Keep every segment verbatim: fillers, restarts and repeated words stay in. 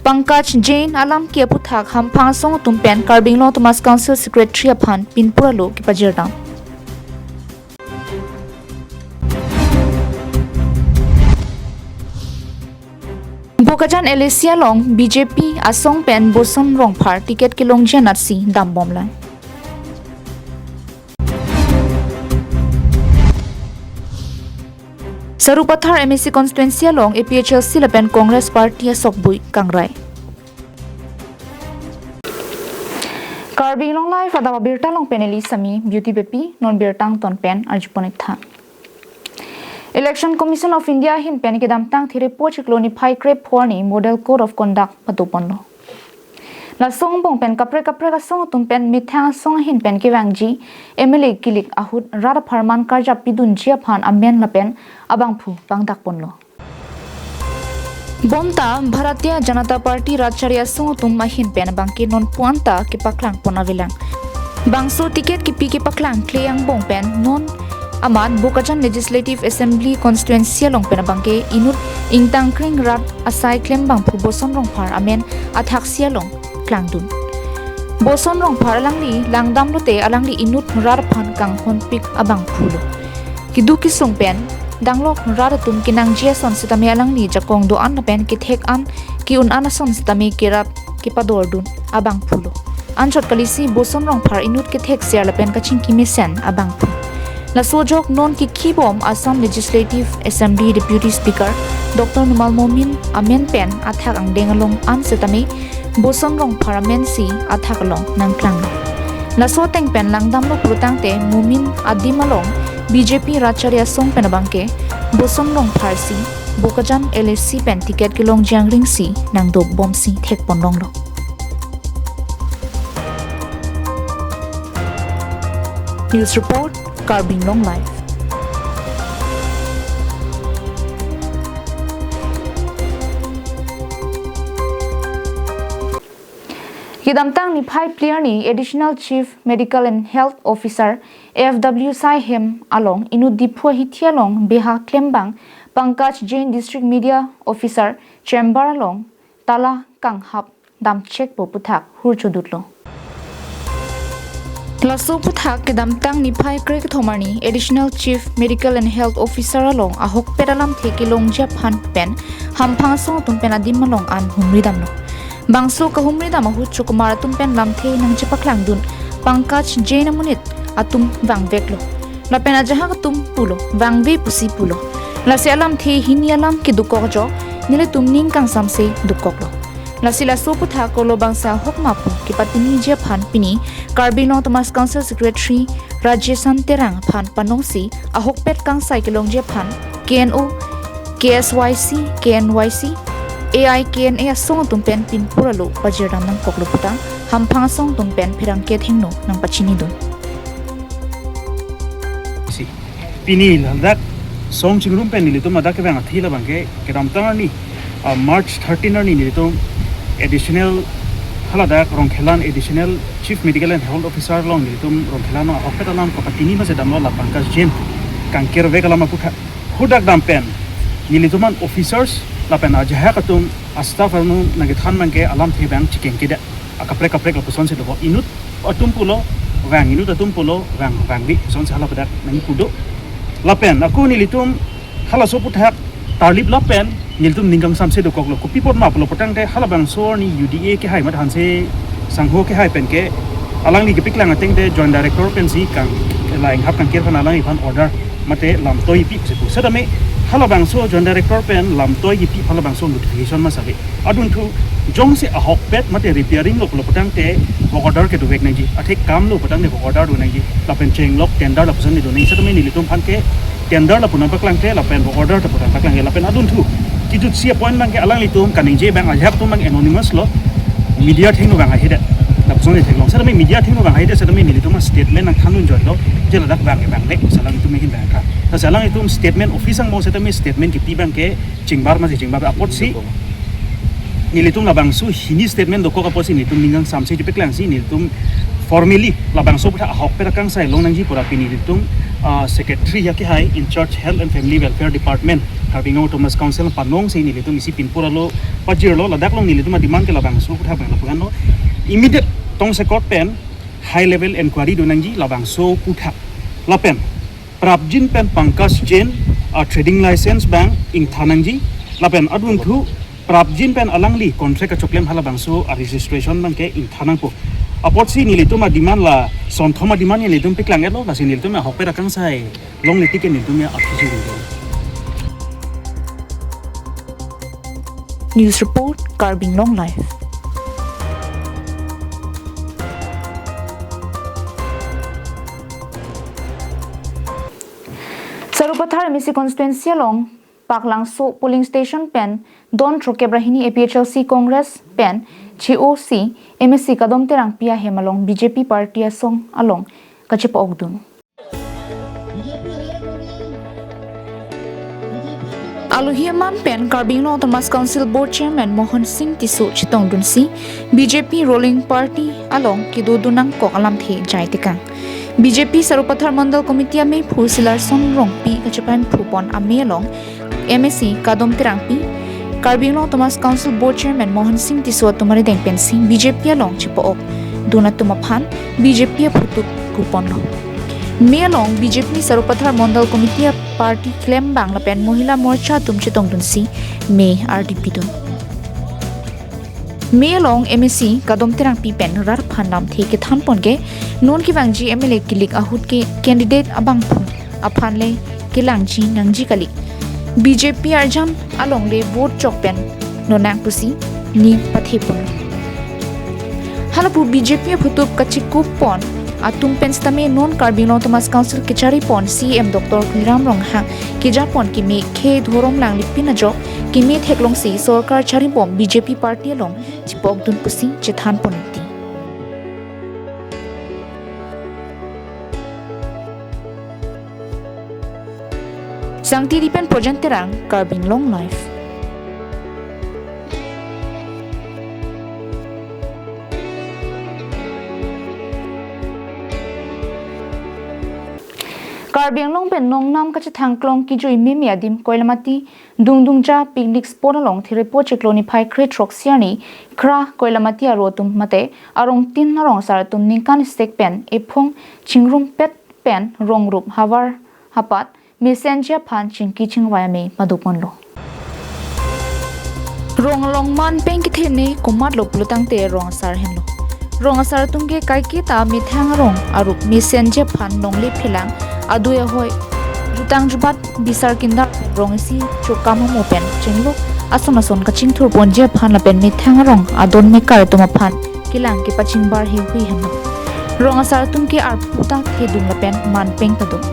Pankaj Jain alam ke aputhak hamphang asong atum pen Karbi Anglong Autonomous Council Secretary aphan pinpur alo kepajirdam. Bokajan L A C along B J P asong pen Boson Rongphar ticket kelongji anatsi dambomlang. Sarupathar M A C constituency along A P H L C lapen Congress Party asokbui kangrai. Karbi Anglong Live adap abirta along pen neli Sami Beauty Beypi, non birta angton pen arjupon-ik tha. Election Commission of India ahin pen kedamtang thiripho chiklo niphai krepho arni Model Code of Conduct padoponlo. Laso angbong pen kaprek kaprek asong atum pen methang asong ahin pen kevangji M L A kilik ahut rat apharman karjap pidunji aphan amen lapen abangphu pangdakponlo. Bonta Bharatiya Janata Party rat chari asong atum ahin pen abangke non puan ta kepaklangpon avelang. Bangso ticket kepi kepaklangkle angbong pen non amat Bokajan Legislative Assembly Constituency along pen abangke inut ingtangkring rat asai klembangphu Boson Rongphar amen athaksi along klangdun. Boson Rongphar alangli langdamlote alangli inut rat aphan kanghonpik abangphulo. Keduk kesung pen danglok rat atum kenangji ason setame alangli jakong do-an lapen kethek an ke-un an ason setame kerap kepadordun abangphulo. Anchot kalisi Boson Rongphar inut kethek ser lapen kachingki mesen abangphu. Laso ajok non kekhibom Assam Legislative Assembly Deputy Speaker Doctor Numal Momin amen pen athak angdeng along an setame Boson Rongphar amensi athak along nangklanglo. Laso ateng pen langdamlo pulotangte Momin adim along B J P rat chari asong pen abangke Boson Rongphar si Bokajan L A C pen ticket kelongji angring si nangdobomsi thekponlonglo. News report, Karbi Anglong Live. Kedamtang niphai phli arni Additional Chief Medical and Health Officer, F W sai hem along inut Diphu ahithi along beha klembang Pankaj Jain District Media Officer Chamber along tala kanghap damchekpo puthak hur chodutlo. Laso puthak kedamtang niphai krekethom arni Additional Chief Medical and Health Officer along ahokpet alamthe kelongji aphan pen hamphang asong atum pen adim along an humridamlo. Bangso kahumridam ahut chokomar atum pen lamthe nangchepaklangdun Pankaj Jain amonit atum vangveklo. Lapen ajahak atum pulo, vangve pusi pulo. Lasi alamthe hini alam kedokok ajok nelitum ning kangsamse dokoklo. Lasi laso puthak kolo bangsa ahok ma pu kepachiniji aphan pini Karbi Anglong Autonomous Council Secretary Rajesan Terang aphan panongsi ahokpet kangsai kelongji aphan K N O, K S Y C, K N Y C, A I K N A asong atum pen pinpur alo pajirdam nangkoklo putang hamphang asong atum pen pherangke athengno nangpachinidun. Si, pini ladak song chingrum pen nelitum ladak kevang athi labangke kedamtang arni, ah, March thirteen arni nelitum additional haladak Rongkhelan Additional Chief Medical and Health Officer along nelitum Rongkhelan along ahokpet alam kapachini masi damlo la Pankaj Jain kangkirvek alam aputhak. Hadak dam pen nelitum an officers lapen ajahak atum astaff arnu nangkethan abangke alamthe abang chikengkedet akaprek kaprek lapusonsi dokok, inut atum pulo vang, inut atum pulo vang, vangve pusonsi hala padak nangkipu do. Lapen ako nelitum halaso aputhak tarlip lapen nelitum ning kangsamse dokoklo. Kopi apot ma pulo putangte halabangso arni U D A kehai mat Hanse Sangho kehai penke alangli kepaklang ateng te Joint Director pensi kang la inghap kangkir aphan alangliphan order mate lamtoi pi pusi pu. Setame halabangso Joint Director pen lamtoi kipi halabangso notification ma save. Adunthu jongsi ahokpet mate repairing lo pulo putangte work order kedovek nangji. Athe kam lo putangte work order do nangji. Lapen chenglok tender lapuson do nangji. Setame nelitum aphan ke tender lapu nangpaklangkle lapen work order lapu nangpaklangkle lapen adunthu kejutsi apoint abangke alanglitum kaningje abang ajahak atum abang anonymous lo, media athengno vang ahedet. Lapuson theklong. Setame media athengno vang ahedet setame nelitum statement nangthandun joilo. Je ladak vang abang le, alanglitum ahin vang kha. Lasi alanglitum statement office angbong setame statement kipi abangke chingbar masi chingbar apotsi nelitum labangso hini statement dokok apotsi nelitum ning kangsamse chepaklangsi nelitum formally labangso aputhak ahokpet akangsai long nangji pura pini nelitum, ah, secretary ya kehai in charge Health and Family Welfare Department Karbi Anglong Autonomous Council panong si nelitum isi pinpur alo pajirlo, ladak along nelitum a-demand ke labangso aphuthak abang lapu-an lo. Immediate tongsekot pen high level inquiry do nangji labangso aphuthak. Lapen prapjin pen Pankaj Jain a-trading license abang ingthan nangji. Lapen adunthu prapjin pen alangli contract kachoklem halabangso a-registration abang ke ingthan nangpo. Apotsi nelitum a-demand lason thom a-demand nelitum paklang-etlo, lasi nelitum ahokpet akangsai longle tik ke nelitum ya aphi si ring. News report, Karbi Anglong Live. Sarupathar M A C constituency along Paklangso polling station pen don throkkep ra hini A P H L C Congress pen che-o si M A C Kadom Terangpi ahem along B J P party asong along kachepa-okdun. Alohi aman pen Karbi Anglong Autonomous Council Board Chairman Mohan Singh Tisso chetongdunsi B J P ruling party along kedodun nangkok alamthe jai tekang. B J P Sarupathar Mandal Committee amephu Silarson Rongpi kachepaimphupon amei along M A C Kadom Terangpi, Karbi Anglong Autonomous Council Board Chairman Mohan Singh Tisso atum arideng pensi B J P along chepa-okdun atum aphan B J P aphutup kuponlo. Mei along B J P Sarupathar Mandal Committee party klembang lapen Mohila Morcha atum chetongdunsi mei ardi pidun. Mei along M A C Kadom Terangpi pen rat aphan lamthe kethanpon ke non kevangji M L A kilik ahut ke candidate abangphu aphan le kelangji nangji kali. B J P arjan along le vote chok pen lonang pusi ning pathepon. Halapu B J P aphutup kachikupon atum pen sitame non Karbi Anglong Autonomous Council kecharipon C E M Doctor Tuliram Ronghang kejapon keme khei dhorom langlipin ajok keme theklongsi sorkar charibom B J P party along chepokdun pusi chethanpon ti. Sangti Dipen Projen Terang, Karbi Anglong Live. Karbi Anglong pen nongnam kachethang klong kejui meme adim Koilamati Dungdungja picnic spot along Therepo chiklo niphai krethrok siani kra Koilamati aro atum mate arongtin arong asar atum ningkan sek pen ephong chingrumpet pen rongrup havar hapat mesenji aphan chingki chingvai amei padoponlo. Rong along manpeng kethene komatlo pulotangte rong asar henlo. Rong asar atum ke kaiketa methang arong arup mesenji aphan longle phelang adui ahoi jutang jubat bisar kindar rong isi chokam amo pen chenglo ason ason kachingthurponji aphan lapen methang arong adon mekar atum aphan kelang kepachingbar hehui henlo. Rong asar atum ke arpu ta thedung lapen manpeng ta dung.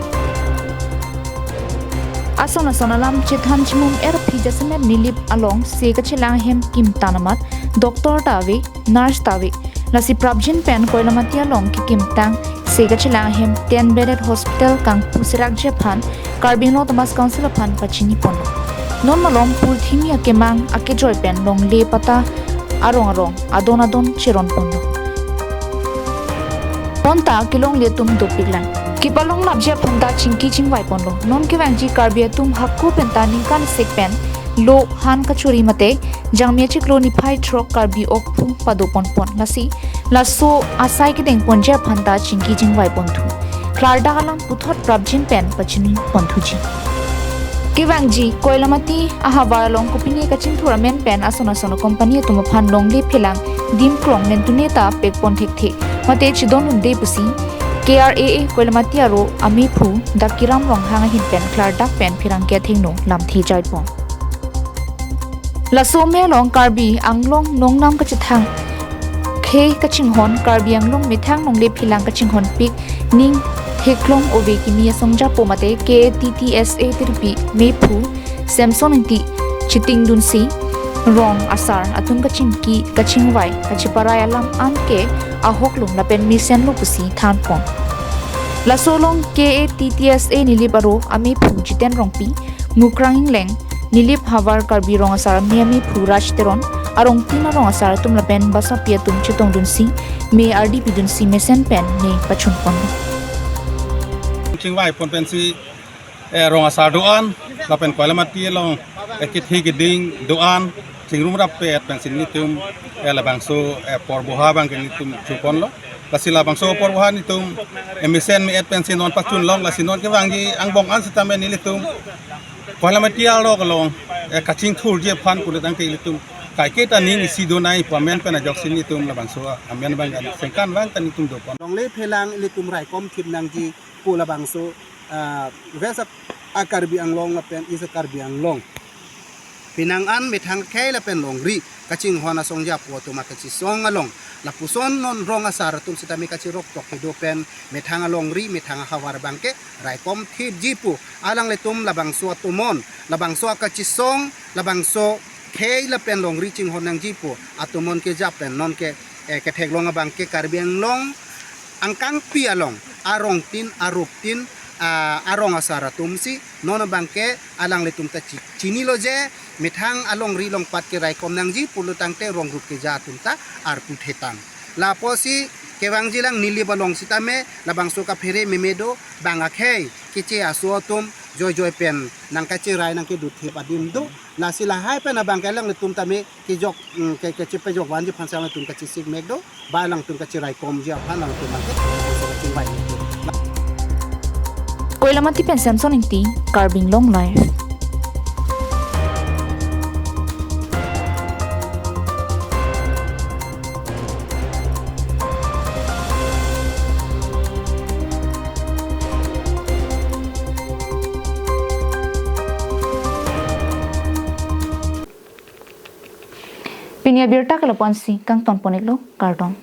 Ason ason alam chethan chimum er aphi jasemet Nilip along se kachelang ahem kimtang amat doctor ta ave, nurse ta ave. Lasi prapjin pen Koilamati along kekimtang se kachelang ahem ten bedded hospital kangpu serakji aphan Karbi Anglong Autonomous Council aphan pachiniponlo. Non malom purthimi akemang akejoi pen longle pata arong arong adon adon cheronponlo. Bonta kelongle atum dopiklang. Kepalonglapji aphan ta chingki chingvaiponlo. Non kevangji Karbi atum hako pen ta ningkan sek pen lo han kachori mate jangmi achiklo niphai throk Karbi okphu padoponpon. Lasi laso asai kedengponji aphan ta chingki chingvaiponthu. Klardak alam puthot prapjin pen pachiniponthuji. Kevangji Koilamati ahavar along kopine kachingthur amen pen ason ason company atum aphan longle phelang dim krong mentune ta pekpon thekthe mate chedondunde pusi K R A A Koilamati aro amephu Dakiram Ronghang ahin pen klardak pen pherangke athengno lamthe jaipon. Laso amei along Karbi Anglong nongnam kachethang khei kachinghon, Karbi Anglong methang longle phelang kachinghonpik ning theklong ove kimi asong japo mate K A T T S A tirpi mephu Samson Ingti chitingdunsi rong asar atum kachingki kachingvai kachiparai alam anke ahoklum lapen mesenlo pusi thanpon. Laso along K A T T S A Nilip aro amephu Jiten Rongpi, Mukrang Ingleng, Nilip havar Karbi rong asar mei amephu Raj Teron, arongtin arong asar atum lapen basapi atum chetongdunsi mei ardi pidunsi mesen pen mei pachunpon. Chingvaipon pensi Eh, rong asar do-an, lapen Koilamati along, eh, kethe keding do-an, chingrum rap-et pensi nelitum, eh, labangso, eh, porboha abangke nelitum choponlo. Lasi labangso porboha nelitum, eh, mesen me-et pensi non pachunlong, lasi non kevangji angbong an sitame nelitum Koilamati arlo along, eh, kachingthurji aphan pulotangte ilitum kaiketa ning isi donai pu amen pen ajoksi nelitum labangso amen abang kan sengkan abang ta nelitum dopon. Longle phelang ilitum raikom thip nangji pu labangso, ah, West a-Karbi Anglong lapen East a-Karbi Anglong. Penang an methang khei lapen longri kachinghon asong japo atum akachisong along. Lapuson non rong asar atum sitame kachirok tok kedo pen methang alongri, methang ahavar abangke raikom thipji pu. Alanglitum labangso atomon, labangso akachisong, labangso khei lapen longri chinghon nangji pu atomon kejap pen nonke, eh, ketheklong abangke Karbi Anglong angkangpi along arongtin, aruptin, ah, arong asar atumsi non abangke alanglitum ta chi-, chinilo je methang alongri longpat keraikom nangji pulotangte rong rup keja atum ta arpu thetang. Lapusi kevangjilang Nilip along sitame labangso kaphere meme do, bang akhei keche aso atum joijoi pen nangkacherai nangkedut thip adim do. Lasi lahai pen abangke alanglitum tame kejok, mm, ke, kechepejok vanji aphan si alanglitum kachesik mek do, ba alangtum kacheraikomji aphan alangtum abangke kachingvai. Koilamati pen Samson Ingti, Karbi Anglong Live. Pini abirta ke lapu-ansi kangton pon-iklo, kardom.